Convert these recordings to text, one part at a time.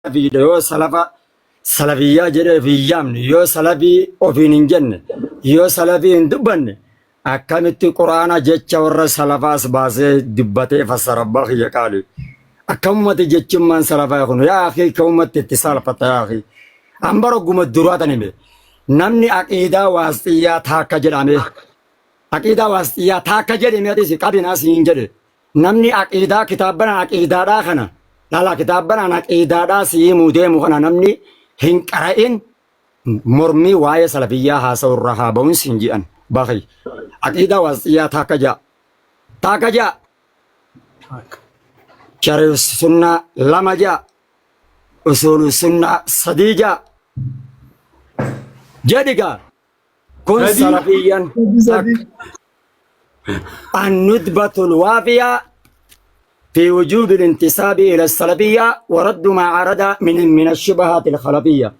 Salafiidha yoo salafa salafiyyaa jedhee of hin yaamne, yoo salafii ofiin hin jenne, yoo salafii hin dubbanne, akkamitti quraana jecha warra salafaas baasee dubbatee fassara? Abbaa kiyya qaali, akkamumatti jechummaan salafaa kun, yaa akii, akkamumatti itti saalfata? Yaa akii, an bara guma duraa tan hime, namni aqiidaa waasxiyyaa taakka jedhame, aqiidaa waasxiyyaa taakka jedhame, atis qabinaa siin jedhe. Namni aqiidaa kitaabban aqiidaadhaa kana lala, kitaabban aqiidaadhaa si himuu deemu kana namni hin qara'in mormii waa'ee salafiyyaa haasa'u irraa haa ba'uun siin jedhan. Bakhi aqiidaa waasxiyyaa taakka ja'a, taakka ja'a, shariif sunnaa lama ja'a, usuulu sunnaa sadii ja'a jedhi gaa kun. Sadii. Salafiyyan Sadii. takka الندبة الوافية في وجوب الانتساب إلى السلفية ورد ما عرض من الشبهات الخلفية.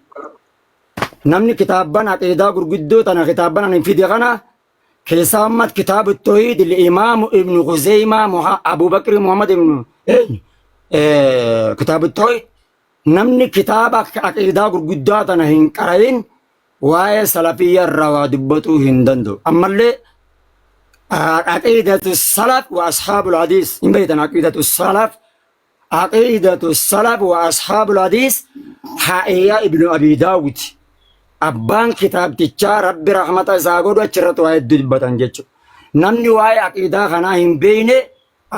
Namni kitaabban aqiidaa gurguddoo tana, kitaabban ani fide kana keessaa ammat kitaaba التوحيد الإمام ابن خزيمة، أبو بكر محمد ابن kitaaba التوحيد, namni kitaaba aqiidaa gurguddaa tana hin qara'in waa'ee salafiyya irraa waa dubbatuu hin danda'u. Ammallee عقيدة السلف وأصحاب الحديث إن بيتنا عقيدة السلف، عقيدة السلف وأصحاب الحديث، حائية ابن أبي داود، abbaan kitaabtichaa rabbi rahmata isaa godhu, achirratti waa hedduu dubbatan jechuudha. Namni waa'ee aqiidaa kanaa hin beekne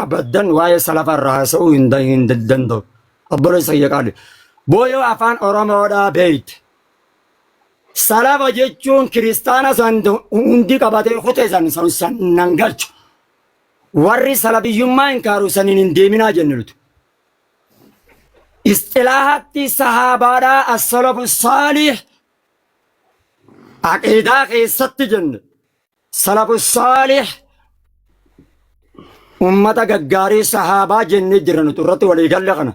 abaddan waa'ee salafa irraa haasa'uu hin danda'u. Obboleessa kiyya qaali. Booyoo afaan Oromoodhaa beeyte. Salafa jechuun kiristaana san hundi qabatee kutee san san san nan galchu. Warri salafiyyummaa hin kaaru saniin hin deeminaa jenne nuti. Isxilaahaatti sahaabaadhaa as-salafu saalih aqiidaa keessatti jenne, salafu saalih ummata gaggaarii sahaabaa jennee jira nuti, irratti walii galle. Kana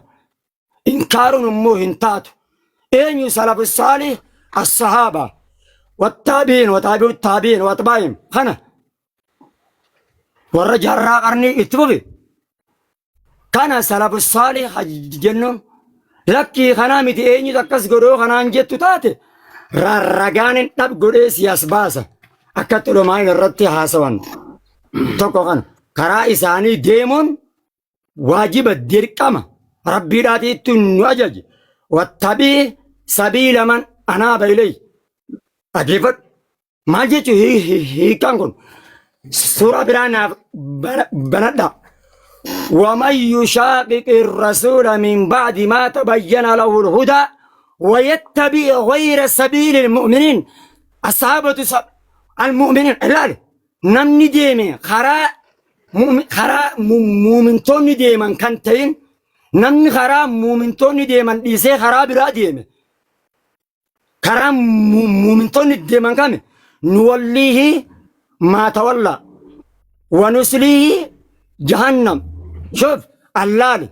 inkaaruun immoo hin taatu. Eenyu salafu saalih? As-sahaaba wattaabiin wataabi'u taabiin watbaa'im, kana warra jaarraa qarnii itti fufi. Kana salafu saalih jennuun lakkii kanaa miti. Eenyutu akkas godhoo kanaan jettu taate, rarragaan hin dhab godhee si as baasa. Akkatti ulamaan irratti haasawan tokko kana karaa isaanii deemuun waajiba, dirqama rabbiidhaatiitti nu ajaje. Wattabii sabiila man anaaba ilay. Dhaggeeffadhu, maal jechuun hiikkaan kun? Suuraa biraa naaf banadha. ومن يشاقق الرسول من بعد ما تبين له الهدى ويتبع غير سبيل المؤمنين، الصحابة المؤمنين ilaali, namni deeme karaa karaa muumintoonni deeman kan ta'in, namni karaa muumintoonni deeman dhiisee karaa biraa deeme, karaa muumintoonni deeman kame? نوليه ما تولى ونصليه جهنم. شوف allaali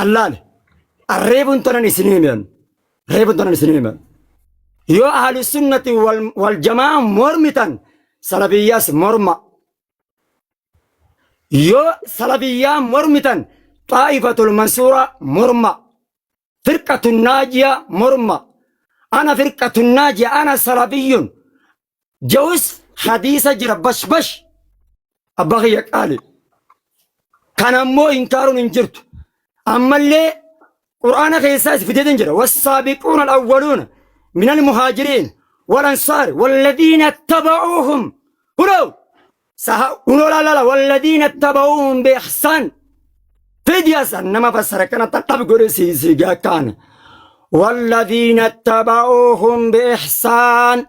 allaali, arreebun tonan isinii himan, reebun tonan isinii himan. Yoo ahlu sunnati wal jamaa mormitan, salafiyyaas morma. Yoo salafiyyaa mormitan, xaa'ifatul mansuura morma, firqatun naajiya morma. Ana firqatun naajiya, ana salafiyyun jawus hadiisa jira bash bash. Abbaa kiyya qaali, kana ammoo inkaaruun hin jirtu. Ammallee qur'aana keessaas fideetin jira. والسابقون الأولون من المهاجرين والأنصار والذين اتبعوهم هنو هنو لا لا لا والذين اتبعوهم بإحسان. فيدياس نما فسر كان تطب غوري سي سي كان والذين اتبعوهم بإحسان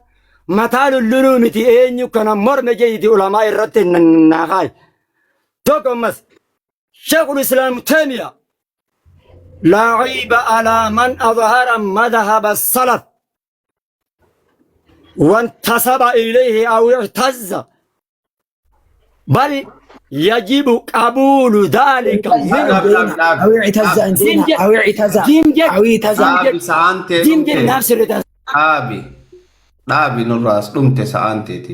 متى اللولومتي eenyu kana morme jeyti ulamaa irratti naaqaay. Tokko ammas شيخ الإسلام تيمية: لا عيب على من أظهر مذهب السلف وانتسب إليه أو اعتز، بل يجب قبول ذلك منه. أو اعتز أنتنا أو اعتز أو اعتز. Dhaabi, sa'aan tee جيم جد dhumte. نفس الرتاز. Dhaabi. Dhaabi, nurraas dhumte sa'aan teeti.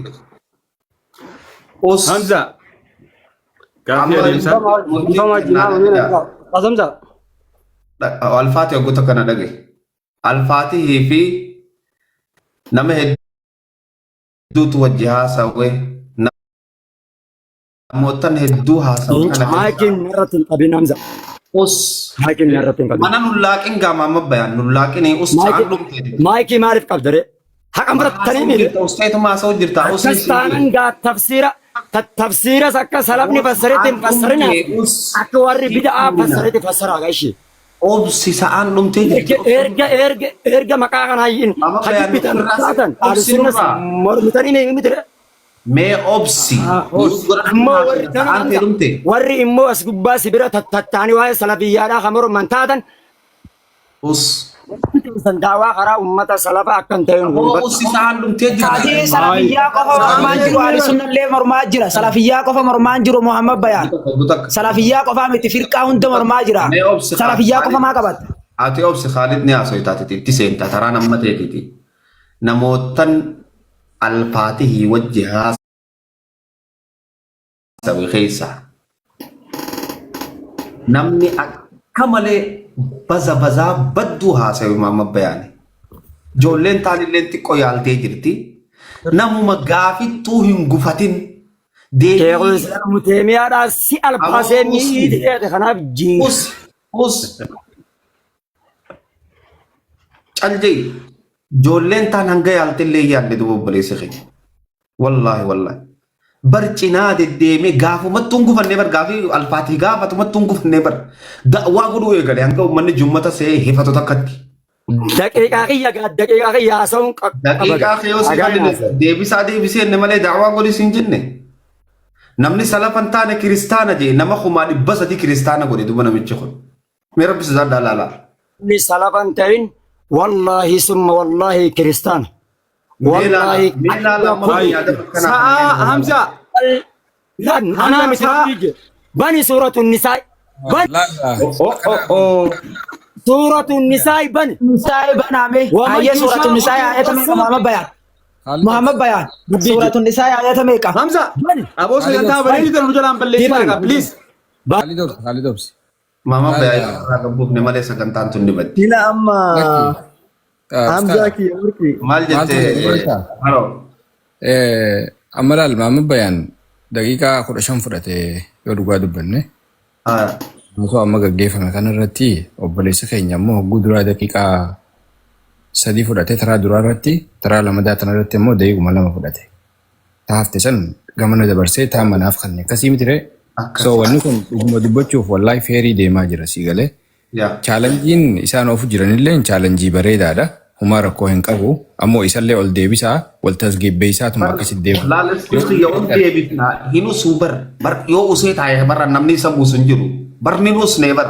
Us. Hamza. Gaaffii Amma adeemsaa. murtii kennaadha. Hamza. Alfaatih hoggota kana dhagaye. Alfaatihii fi nama hedduutu wajji haasawee namootan hedduu haasawe kana keessa. Maakiin narratti hin qabin Hamza. Us Maakiin narratti hin qabin. mana nullaaqin gaama amma bayaan nullaaqin us sa'aan dhumte. Maayikii maaliif qabda ree? Haqan fudhattanii miti. Usteetuma haasa'u jirta. Akkas taanan gaa tafsiira tafsiiras akka salafni fassaretti hin fassarina. Akka warri bida'aa fassaretti fassaraa gaa ishee. Obsi sa'aan dhumtee jirti. Erga erga erga maqaa kana hayyin Amma bayaan hajibbitan nurraa taatan obsi ahlusunnas nurraa. mormitanii miti ree. Mee obsi. Ammoo warri Sa'aan tee dhumte. Warri immoo as gubbaa si bira tattaanii waa'ee salafiyyaadhaa kan morman taatan Us. san daawaa karaa ummata salafa akka hin ta'in Aboo usi sa'aan dhumtee jirti. Ati salafiyyaa qofa mormaan jiru ahli sunnallee mormaa jira. Salafiyyaa qofa mormaan jiru Muhammad Bayaan. Salafiyyaa qofaa miti firqaa hunda mormaa jira. Mee obsi Salafiyyaa qofa maa qabatta? Ati obsi Khaalid ni haasoo taatiti itti seenta taraan amma teetiti. Namootan alfaatihii wajji haasawe keessa namni akka malee baza bazaa badduu haasawe Muhammad Bayaani. Ijoolleen taanillee xiqqoo yaaltee jirti. Namuma gaafittuu hin gufatin. Sheekul Deebii Islaam Teemiyaadhaa si albaasee Aboo usi. miidheedha kanaaf jiin. Us us caljee ijoolleen taan hanga yaaltillee yaalle duuba obboleessi keenya. Wallaahi wallaahi. Bar cinaa deddeemee gaafumattuu hin gufannee bar gaafii alfaatii gaafatumattuu hin gufannee bar da'waa godhuu eegale hanga uummanni jummata se'ee hifatu takkatti. Daqiiqaa kiyya gaa daqiiqaa kiyya haasa'uun qaba. Daqiiqaa kee yoo si Dhagaan kennine deebisaa deebisee inni malee da'waa godhi siin jenne. Namni salafa hin taane kiristaana jee nama 300,000 kiristaana godhe duba namichi kun. Mee rabbi sodaadhaa laalaa. Namni salafa hin ta'in wallaahi summa wallaahi kiristaana. Mee laala Wallaahi mee laala amma Hai. yaada akkanaa Sa'a Hamza. Lan anaa miti Sa'a. rabbii jedhe. Bani suuratu nisaa. Bani Oh oh oh. suuratu nisaa bani. Nisaa baname. Waman Ayyee suuratu nisaa ayata meeqa Muhammad Bayaan. Muhammad Bayaan. Dubbii Suuratu nisaa ayata meeqa? Hamza. Bani. Aboo sagantaa bareedu tan nu jalaan balleessinaa gaa please. Khaalid obsi, Khaalid obsi. Mama bayaa irraa gabbuufne malee sagantaan tun ni baddi. Ila amma Lakki. Hamzaa kiyya murkii. Maal Maaltu jette jedhe beektaa? haroo? Amma laal Maamud Bayaan daqiiqaa 15 fudhate yoo dhugaa dubbanne. Osoo amma gaggeeffame kanarratti obboleessi keenya immoo hogguu duraa daqiiqaa 3 fudhate taraa duraa irratti taraa lamadaa tanarratti immoo daqiiquma 2 fudhate. Ta hafte san gamana dabarsee taa manaaf kanne akkasii miti ree. So wanni kun dhuguma dubbachuuf wallaahi feerii deemaa jira sii galee. Yaa. Chaalanjiin isaan oofu jiranillee chaalanjii bareedaadha. Humaa rakkoo hin qabu. Ammoo isallee ol deebisaa wal tasgabbeessaatuma akkasitti deemu. Laalessuus kiyya ol deebifna hin usuu bar bar yoo usee taa'e barra namni isa buusu hin jiru barni hin usnee bar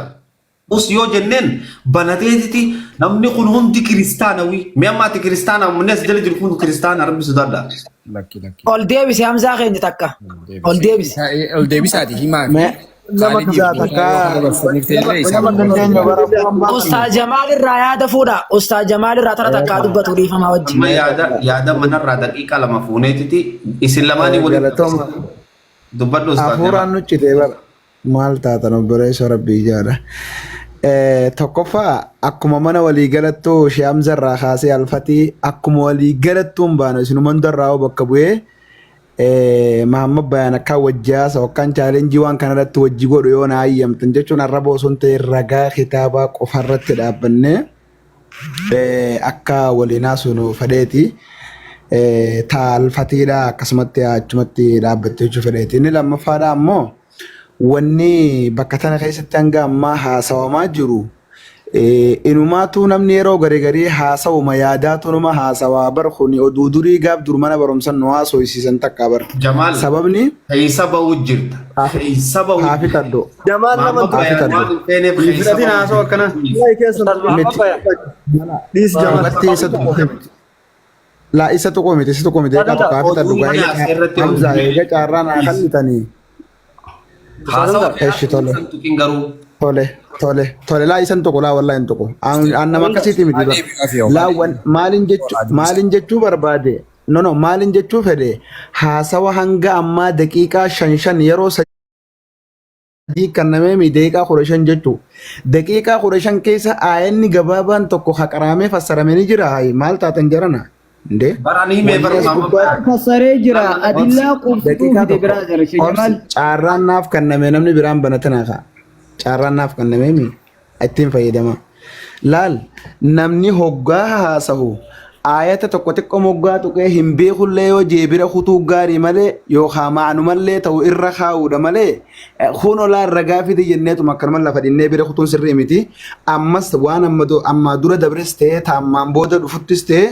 us yoo jenneen banateetiti namni kun hundi kiristaanawi mee amma ati kiristaana namni as jala jiru kun kiristaana rabbi sodaadha. Lakki lakki. Ol deebise Hamzaa keenya takka. Ol deebise. Ol deebisaati himaa fi Mee nama Khaalidiif kisaa bootaa takka yoo kana dabarsaniif ta'ellee isaan nama dandeenya bara Ustaaz Jamaal irraa yaada fuudha. Ustaaz Jamaal irraa tara takkaa dubbatu dhiifamaa wajjin. Amma yaada yaada manarraa daqiiqaa 2 fuuneetiti isin lamaanii waliin Galatooma. dubbadhu ustaaz Hafuuraan Jamaal. nu citee bara. Maal taatan obboleessa rabbii ijaadha. Tokkoffaa akkuma mana walii galattuu Shee Hamza irraa kaasee alfatii akkuma walii galattuu hin baanu isinuma hundarraa hoo bakka bu'ee Mahammad Bayaan akkaan wajji haasa'u akkaan chaalenjii waan kana irratti wajji godhu yoo na hayyamtan jechuun arraba osoo hin ta'in ragaa kitaabaa qofa irratti dhaabbannee akka waliin haasofnu fedheeti. Ta alfatiidha akkasumatti achumatti dhaabbatte jechuu fedheeti. Inni lammaffaadha ammoo wanni bakka tana keessatti hanga ammaa haasawamaa jiru Inumaatu namni yeroo gari garii haasawuma yaadaatu numa haasawaa bar kuni oduu durii gaaf dur mana barumsan nu haasoysiisan takkaa bar. Jamaal Sababni keessa bahu jirta. Keessa bahu haa jirta. fixadhu. Jamaal nama Maamma Haa Bayaan fixadhu. waan hin feeneef Hin keessa fudhatin bahu haasoo akkanaa. Waa'ee keessan Miti. dhiis Jamaal. Dhugatti isa tuquu miti. Laa isa tuquu miti isa tuquu miti eegaa tokko haa fixadhu Oduu gaa mana asirratti Hamzaa oduu eega caarraa naa kennitanii. Haasawa Eshi tole. san tuqin garuu. Tole tole tole laa isan tuqu laa wallahi hin tuqu. An nama akkasiiti miti bar. Laa wan maalin jechuu maalin jechuu barbaade no no maalin jechuu fedhe haasawa hanga ammaa daqiiqaa shan shan yeroo 3 kannamee daqiiqaa 15 jechuu. Daqiiqaa 15 keessa aayanni gabaabaan tokko haqaraamee fassarame ni jira. Hayi maal taatan jarana? Indee? Baranii mee Wanni bara as Maamma gubbaa Bayaan. Fassaree jira. Adillaa quubsituu Daqiiqaa fide tokko. biraa jira. Shee Jamaal. Obsi carraan naaf kanname namni biraan banatanaa ka'a. Carraan naaf kanname mi ittiin fayyadama. Laal namni hoggaa haasahu aayata tokko xiqqoo moggaa tuqee hin beekullee yoo jee bira kutuu gaarii malee yookaan maanumallee ta'u irra kaa'uudha malee kun olaan ragaa fide jenneetuma akkanuma lafa dhinnee bira kutuun sirrii miti. Ammas waan amma dura dabres ta'ee taammaan booda dhufuttis ta'ee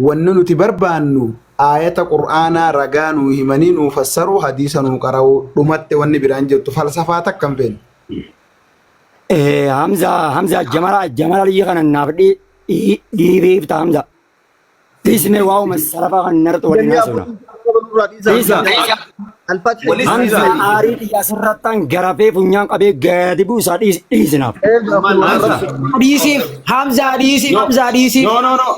wanni nuti barbaannu aayata qur'aanaa ragaa nuu himanii nuu fassaruu hadiisa nuu qara'uu dhumatte wanni biraan jirtu falsafaa takka hin feenu. Hamza Hamza Jamala Jamala liyya kana naaf dhiibeef ta'a Hamza. Dhiisnee waa'uma salafaa kan narratti waliin haasofna. Dhiisa. Hamza aarii xiyyaa sirrattaan garafee funyaan qabee gadi buusaa dhiisinaaf. Dhiisiif Hamzaa dhiisiif Hamzaa dhiisiif. No, no, no.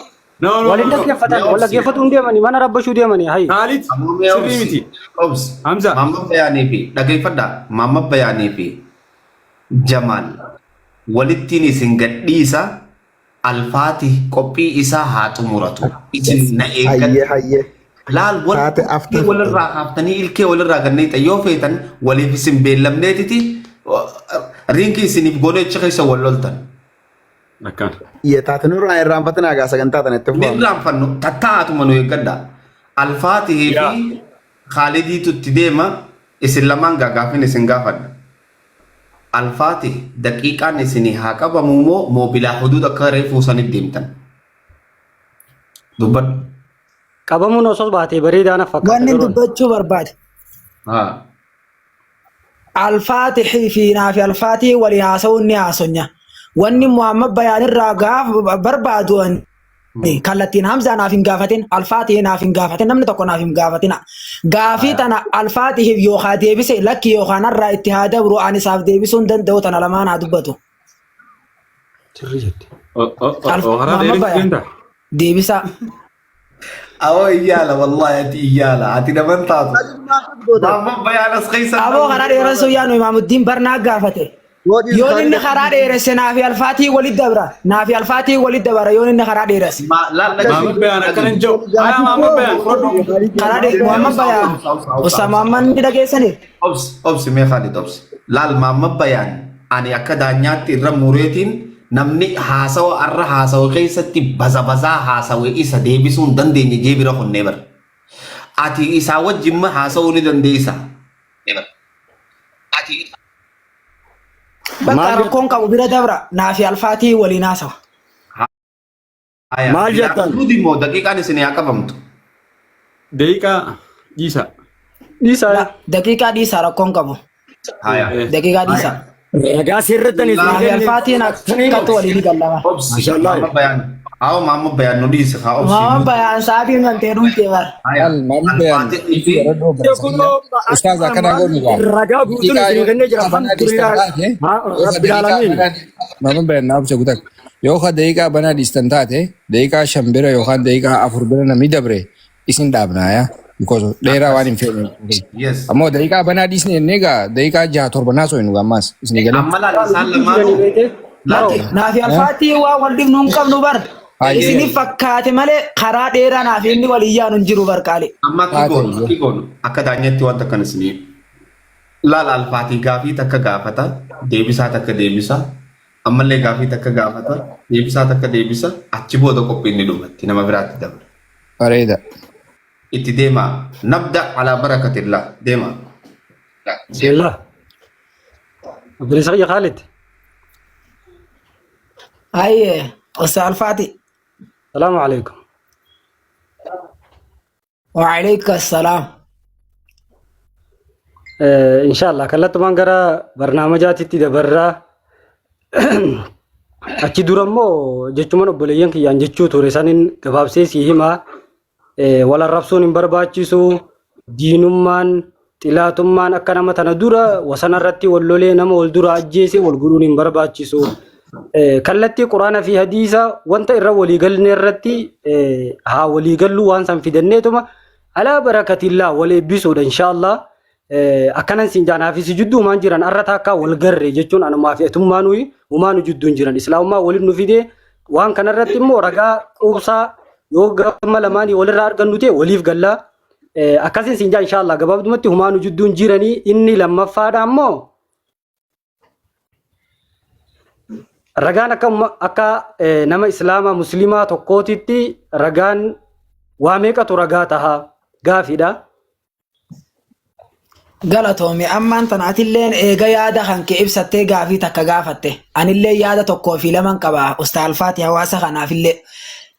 No, no, Waliin no. dhaggeeffatan, wal dhaggeeffatu hin deemanii, mana rabbashuu deemanii, hayi. Khalid, sirrii miti. Obs. Hamza. Maamma Bayaanii fi dhageeffadhaa. Maamma Bayaanii fi Jamaal walittiin isin gadhiisa Alfaati qophii isaa haa xumuratu. Isin na Hayyee eeggadha. hayyee. Laal wal Taate after. walirraa kaaftanii ilkee walirraa gannee yoo feetan waliif isin beellamneetiti riinkii isiniif goonee achi keessa wal loltan. Akkaan. Iyya taate nurraa irraanfatinaa gaa sagantaa tana itti Ni fufamu. irraanfannu tattaa'atuma nu eeggadha. Alfaatihii fi Khaalidiitu itti deema isin lamaan gaa gaafin isin gaafadha. Alfaatih daqiiqaan isinii haa qabamuu moo moobilaa huduud akka reefuu sanitti deemtan? Dubbadhu. Qabamuun osoo baatee bareedaa na fakkaata Wanni garuu. dubbachuu barbaade. Haa. Alfaatihii fi naafi alfaatii waliin haasa'uun ni haasonya. Wanni Muhammad Bayaan irraa gaaf barbaadu ani kallattiin Hamzaa naaf hin gaafatin, alfaatihii naaf hin gaafatin, namni tokko naaf hin gaafatina. Gaafii tana alfaatihiif yookaa deebise lakki yookaan har'aa itti haa dabru ani isaaf deebisuu hin danda'u tana lamaan haa dubbatu. Sirrii jette. Karaa Muhammad dheeressu Bayaan deemta. deebisaa. Awoo iyyaala wallahi ati iyyaala ati naman taatu. Maamma Bayaan as keessa. Aboo karaa dheeressuu yaanu Imaamuddiin Barnaa gaafate. Yoon inni karaa dheeresse naafi alfaatii walit dabra. Naafi alfaatii walit dabra yoon inni karaa dheeresse. Maamma Bayaan akkana hin jiru. Haa Maamma Bayaan fudhadhu. Karaa dheeresse Muhammad Bayaan. Ustaz Muhammad ni dhageessanii? Obsi obsi mee Khalid obsi. Laal Maamma Bayaan ani akka daanyaatti irra mureetiin namni haasawa arra haasawa keessatti baza bazaa haasawe isa deebisuu hin dandeenye jee bira konnee bara. Ati isaa wajjin ma haasawuu ni dandeessa. Ati Bakka Maal rakkoon qabu bira dabra. Naafi alfaatii waliin haasawa. Haya, Maal jettan? Nuti immoo daqiiqaan isin haa qabamtu. Daqiiqaa dhiisa. Dhiisaa. Daqiiqaa dhiisaa rakkoon qabu. Haya. Daqiiqaa dhiisaa. Ragaa sirrittan isin Naafi kenne. alfaatiin akkatti waliin ni gallama. Obsi. Mashallah. Maamma Bayaan. Haa Maamma Bayaan nu dhiisi haa obsi. Muhammad Bayaan sa'aatiin kan ta'e dhumtee bara. Haya. Maal maamma bayaan Alfaatihii fi Ustaaz akkana goonu gaa. Ragaa guutuun Daqiiqaa isin yoo kennee jira. daqiiqaa banaa dhiistan Alhamdulillah. taate Haa, yoo ka Rabbil daqiiqaa Aalamiin. banaa maamma bayaan naaf ibsa gutak yoo ka daqiiqaa banaa dhiistan taate daqiiqaa 5 bira yookaan daqiiqaa 4 bira namni dabre isin dhaabnaa yaa because dheeraa waan hin feene. Yes. Ammoo daqiiqaa banaa dhiisne jennee gaa daqiiqaa 6 7 naasoo hin ammaas isin galee. Amma laal isaan lamaanuu. Laal. Naafi alfaatii waan wal dhibnu hin qabnu bar. Hayyee. Isiniif fakkaate malee karaa dheeraa naafi inni walii yaanu hin jiru bar qaali. Amma akki Haa goonu ta'u. akki goonu akka daanyaatti wanta akkan isinii laal alfaatii gaafii takka gaafata deebisaa takka deebisa ammallee gaafii takka gaafata deebisaa takka deebisa achi booda qophiin ni dhumatti nama biraatti dabra. Bareeda. Itti deemaa nabda alaa barakatillah deemaa. Bismillah. Obboleessa kiyya Khalid. Hayyee Ustaz Alfaatii. Salaamu alaikum. Waalaikum salaam. Inshallah kallattumaan gara barnaamajaatitti dabarraa. Achi dura immoo jechuman obboleeyyan kiyyaan jechuu ture sanin gabaabsee sii himaa. Wal arrabsuun hin barbaachisu. Diinummaan xilaatummaan akka nama tana dura wasana irratti wal lolee nama wal dura ajjeese wal godhuun hin barbaachisu. Kallattii quraana fi hadiisa wanta irra walii galne irratti haa walii gallu waan san fidanneetuma alaa barakatillaa wal eebbisuudha inshaallah. Akkanan siin jaanaa fi si jidduu humaan jiran arra taakkaa wal garre jechuun anumaa fi atummaa nuyi humaa nu jidduu hin jiran. Islaamummaa waliin nu fidee waan kanarratti immoo ragaa quubsaa yoo gama lamaanii walirraa argannu ta'e waliif gallaa. Akkasiin siin jaa inshaallah gabaabdumatti humaa nu jidduu hin jiranii inni lammaffaadha ammoo ragaan akka akka nama islaamaa musliimaa tokkootitti ragaan waa meeqatu ragaa taha gaafiidha. Galatoomi ammaan tana atilleen eega yaada kan kee ibsattee gaafii takka gaafatte. Anillee yaada tokkoo fi laman qaba Ustaa Alfaati hawaasa kanaafillee.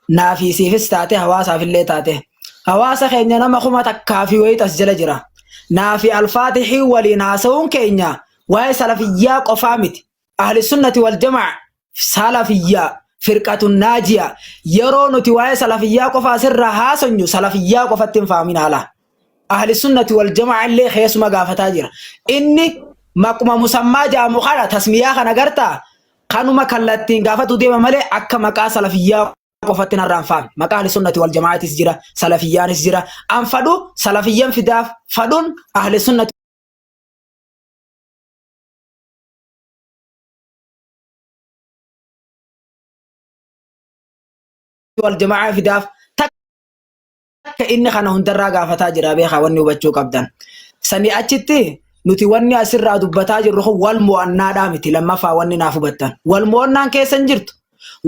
Naafii siifis taate hawaasaafillee taate. Hawaasa keenya nama 1000 fi wayii as jala jira. Naafi Alfaatihii waliin haasa'uun keenya waa'ee salafiyyaa qofaa miti. Ahli sunnati wal jamaa salafiyyaa firqatun naajiya yeroo nuti waa'ee salafiyyaa qofa asirraa haasonyu salafiyyaa qofatti hin faamin haala. Ahli sunnati wal jamaa illee keessuma gaafataa jira. Inni maquma musammaa jaamu kana tasmiyaa kana gartaa kanuma kallattiin gaafatu deema malee akka maqaa salafiyyaa qofatti narraa hin faamne. Maqaa ahli sunnati wal jamaatis jira, salafiyyaanis jira. An fadhu salafiyyan fidaaf fadhuun ahli sunnati wal jamaa fidaaf takka inni kana hundarraa gaafataa jira beekaa wanni hubachuu qabdan. Sani achitti nuti wanni asirraa dubbataa jirru kun wal mo'annaadhaa miti lammaffaa wanni naaf hubattan. Wal mo'annaan keessa hin jirtu.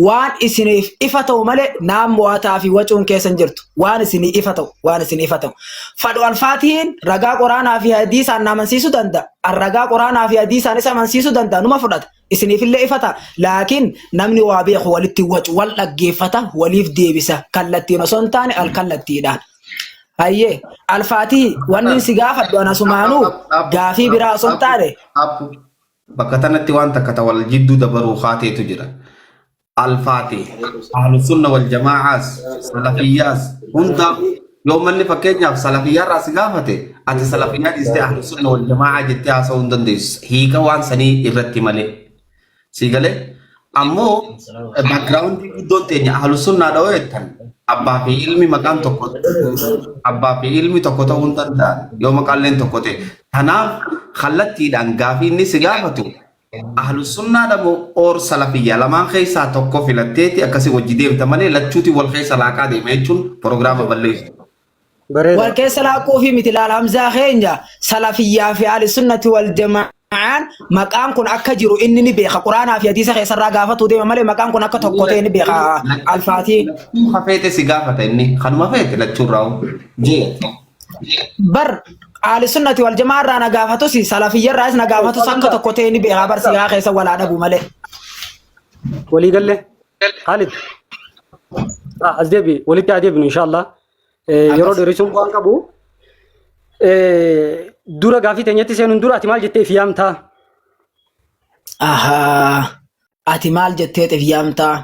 Waan isiniif ifa ta'u malee naan mo'ataa fi wacuun keessa hin jirtu. Waan isinii ifa ta'u, waan isinii ifa ta'u. Fadhu alfaatiin ragaa qoraanaa fi hadiisaan na amansiisuu danda'a. An ragaa qoraanaa fi hadiisaan isa amansiisuu danda'a. Numa fudhata. Isiniifillee ifa ta'a. Laakiin namni waa beeku walitti hin wacu, wal dhaggeeffata, waliif deebisa. Kallattiin osoo hin taane alkallattiidhaan. Hayyee alfaatii wanni si gaafadhu ana sumaanuu gaafii biraa osoo hin taane Bakka tanatti waan takka ta wal jidduu dabaruu kaateetu jira. Alfaati, ahlu sunna wal jamaacaas, salafiyyaas hunda yoo manni fakkeenyaaf salafiyyaarraa si gaafate ati salafiyyaa dhiistee ahlu sunna wal jamaacaa jettee haasa'uu hin dandeessu. Hiika waan sanii irratti malee. Sii galee? Ammoo background guddoon teenya ahlu sunnaadha yoo jettan abbaa fi ilmi maqaan tokko abbaa fi ilmi tokko ta'uu hin danda'an yoo maqaalleen tokko ta'e. Kanaaf kallattiidhaan gaafii inni si gaafatu ahlu sunnaadha moo or salafiyyaa lamaan keessaa tokko filatteeti akkasii wajji deemta malee lachuuti wal keessa laaqaa deema jechuun piroogiraama balleessu. Bareeda. Wal keessa laaquufi miti laal Hamzaa keenya salafiyyaa fi ahli sunnati wal jamaa'aan maqaan kun akka jiru inni ni beeka quraanaa fi hadiisa keessarraa gaafatuu deema malee maqaan kun akka tokko ta'e ni beeka alfaatii. Lachuu hafeete si gaafata inni kanuma feete lachuurraa jee. Bar ahli sunnati wal jamaa irraa na gaafatus salafiyya irraas na gaafatus akka tokko ta'e ni beeka bar sigaa keessa walaa dhabu malee. Walii galle. Khalid. As deebi walitti haa deebinu inshallah. Yeroo dheerisuun waan qabu. Dura gaafii teenyatti seenuun dura ati maal jettee if yaamtaa? Ahaa. Ati maal jettee if yaamtaa?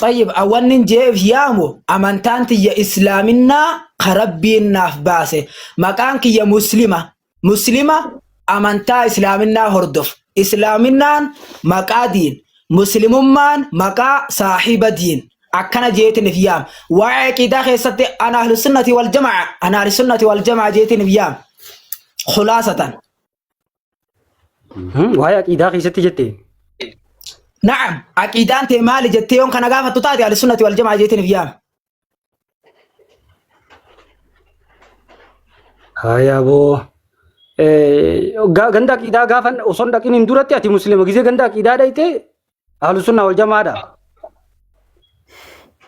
Xayyib wannin jee if yaamu amantaan tiyya islaaminaa ka rabbiin naaf baase. Maqaan kiyya muslima. Muslima amantaa islaaminaa hordofu. Islaaminaan maqaa diin. Muslimummaan maqaa saahiba diin. Akkana jeetiin if yaam. Waa'ee aqiidaa keessatti ana ahlu sunnati wal jamaa ana ahlu sunnati wal jamaa jeetiin if yaam. Khulaasatan. Waa'ee aqiidaa keessatti jette. Na'am aqiidaan tee maali jettee yoon kana gaafattu taate ahlu sunnati wal jamaa jeetiin if yaam. Haya boo. Ganda aqiidaa gaafa osoo hin dhaqiniin duratti ati muslima gisee ganda aqiidaa dhayte ahlu sunna wal jamaadha.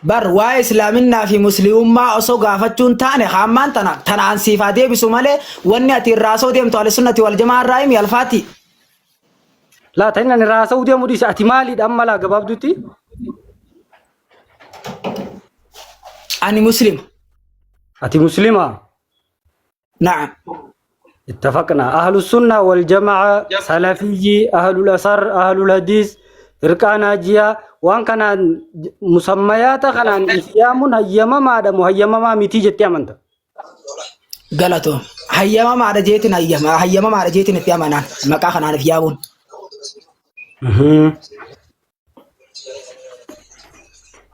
Bar waa'ee islaaminaa fi muslimummaa osoo gaafachuun taane hammaan tana tanaan siif haa deebisu malee wanni ati irraa osoo deemtu ahlu sunnati wal jamaa irraa himi alfaati. Laa ta'in ani irraa haasa'uu deemu dhiise ati maaliidha amma laa gabaabduutti? Ani muslima. Ati muslima. Na'am. اتفقنا أهل السنة والجماعة سلفي أهل الأثر أهل الحديث فرقة ناجية وان كان مسميات كان إسلام هيما ما دم هيما ما ميتي جتي أمنت Galatoo. Hayyamamaadha jeetiin hayyama. Hayyamamaadha jeetiin itti amanaan. Maqaa kanaan if yaamuun.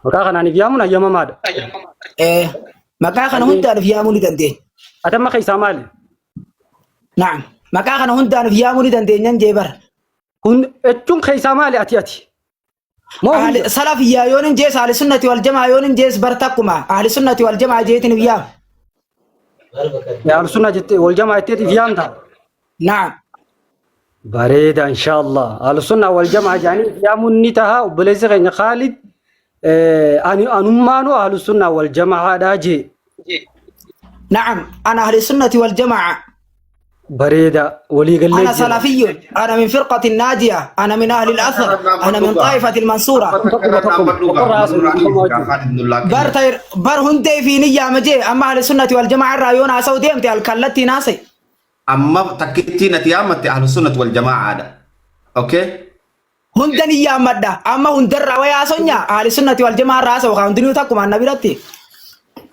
Maqaa kanaan if yaamuun hayyamamaadha. Maqaa kana hundaan if yaamuu ni dandeenya. Ati amma keessaa maali? Naam. Maqaa kana hundaan of yaamuu ni dandeenyan jee bara. Hun jechuun keessaa maali ati ati? Moo Ahli hunda? salafiyyaa yoon hin jees ahli sunnati wal jamaa yoon hin jees bar takkuma ahli sunnati wal jamaa jeetiin of yaama. Ahlu sunnaa jettee wal jamaa jetteeti if yaamta. Naam. Bareeda inshaallah. Ahlu sunnaa wal jamaa jedhanii if yaamuun ni taha obboleessi keenya Khaalid ani anummaanuu ahlu sunnaa wal jamaadhaa jee. Naam. Ana ahli sunnati wal jamaa. Bareeda walii gallee أنا jira. سلفي أنا من فرقة الناجية أنا من أهل الأثر أنا من طائفة المنصورة Tokkuma tokkuma tokkorraa haasofnu tokkuma wajjin. بر تير بر هندي في نية مجي أما أهل السنة والجماعة الرايون أسو ديمتي الكلتي ناسي Amma takkittiin ati yaamatte ahlu sunnati wal jamaa'aadha. Okay? Hunda ni yaammadha amma hundarraa wayaa sonya ahli sunnati wal jamaa irraa haasa'u kaa hundinuu takkuma anna biratti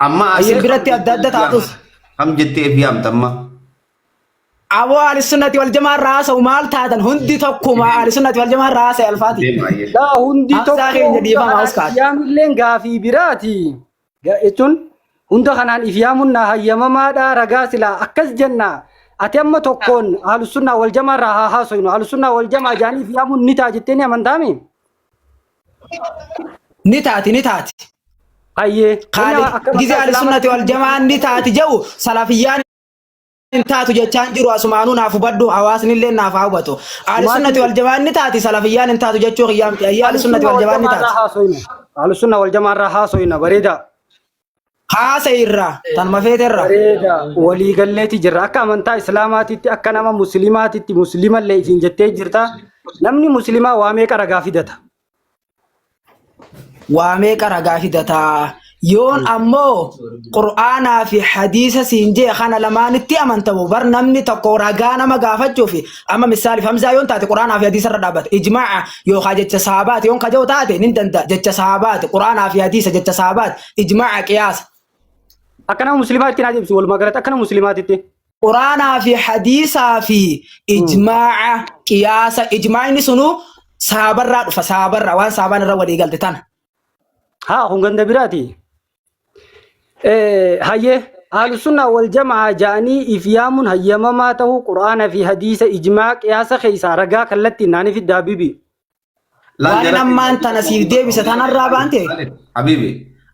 Amma isin biratti adda adda taatus Kam jettee fi yaamta amma? Aboo ahli sunnati wal jamaa irraa haasa'u maal taatan hundi tokkuma ahli sunnati wal jamaa irraa haasa'e alfaati. Deema ayyee. Laa hundi Hamzaa tokko keenya hunda dhiifama kanaan Oskaar. yaamilleen gaafii biraati. Jechuun hunda kanaan if yaamuun naa hayyamamaadha ragaa silaa akkas jenna. Ati amma tokkoon ahlusunnaa wal jamaa irraa haa haasoynu ahlusunnaa wal jamaa jaanii if yaamuun ni ta'a jettee ni amantaami? Ni taati ni taati. Hayyee. Wanni Kaalid akka gizee mataa ahli sunnati islaamaatti wal jamaan ni taati jedhu salafiyyaan hin taatu jechaan jiru asumaanuu naaf hubadhu hawaasni illee naaf haa hubatu. Ahli sunnati wal jamaan ni taati salafiyyaan hin taatu jechuu kiyyaa miti. Ayyaa ahli sunnati Ahlusunna wal wal jamaan ni jamaa irraa taati. haasoyna. Ahlusunna wal jamaa irraa haasoyna bareeda. Haasa irraa tanuma feete irraa. Bareeda walii galleeti jirra. Akka amantaa Islaamaatitti akka nama Muslimaatitti Muslimallee isin jettee jirta. Namni Muslimaa waa meeqa ragaa fidata? Waa meeqa ragaa fidataa? Yoon ammoo Qur'aanaa fi hadiisa siin jee kana lamaanitti amantamu bar namni tokko ragaa nama gaafachuuf amma misaaliif Hamzaa yoon taate Qur'aanaa fi hadiisa irra dhaabbata. Ijmaa'a yookaan jecha sahabaati yoon kaja'u taate nin danda'a jecha sahabaati Qur'aanaa fi hadiisa jecha sahabaati ijmaa'a qiyaasa. Akka nama Muslimaatti naa deebisi walumaa galatti akka nama Muslimaatitti. Quraanaa fi hadiisaa fi ijmaa'a qiyaasa ijmaa'ni sunuu saabarraa dhufa saabarraa waan saabaan irra walii galte tana. Haa kun ganda biraati. Hayyee ahlusunnaa wal jamaa ja'anii if yaamuun hayyamamaa ta'uu quraana fi hadiisa ijmaa qiyaasa keessaa ragaa kallattiin naanii fiddaa bibi. Laal Waan jara ammaan tana siif deebise tanarraa baante. Habibi,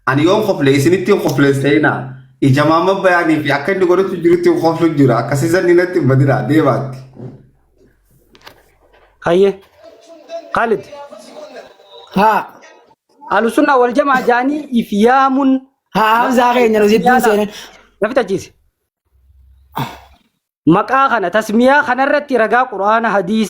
ani yoon kofle isinitti hin kofle seenaa. Ija maama bayaanii fi akka inni godhutti jirutti hin koflu jira. Akkasii sanni natti hin badina deemaatti. Hayyee Khalid Haa. ahlusunnaa wal jamaa ja'anii if yaamuun Haa Hamzaa keenya nu jidduun seenan. na fixachiise. Maqaa kana tasmiyaa kanarratti ragaa quraana hadiisa.